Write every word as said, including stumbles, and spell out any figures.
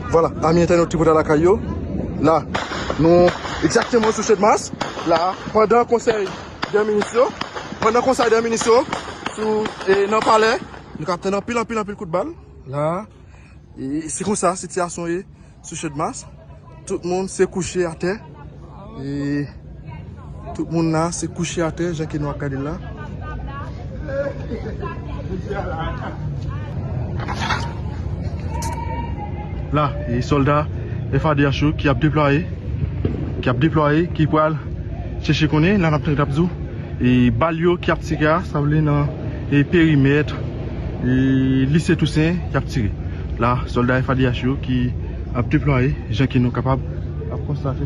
Vwala, ami entènot Tripotay Lakay yo, la, nou egzakteman sou Channmas, la, pandan konsèy dè minis yo, pandan konsèy dè minis yo, sou, e, nan palè, nou ka ap tann anpil, anpil, anpil kout bal, la, e se konsa sitiyasyon ye sou Channmas, tout moun se kouche atè, e tout moun la se kouche atè, jan ke nou ap gade l la. La, e sòlda F A D H yo ki ap deplwaye, ki ap deplwaye, ki pral chèche konnen, la n ap tann k ap di w, e bal yo ki ap tire a, sa vle nan, e perimèt, e lise Tousen, y ap tire. La, sòlda F A D H yo ki ap deplwaye, jan ke nou kapab ap konstate.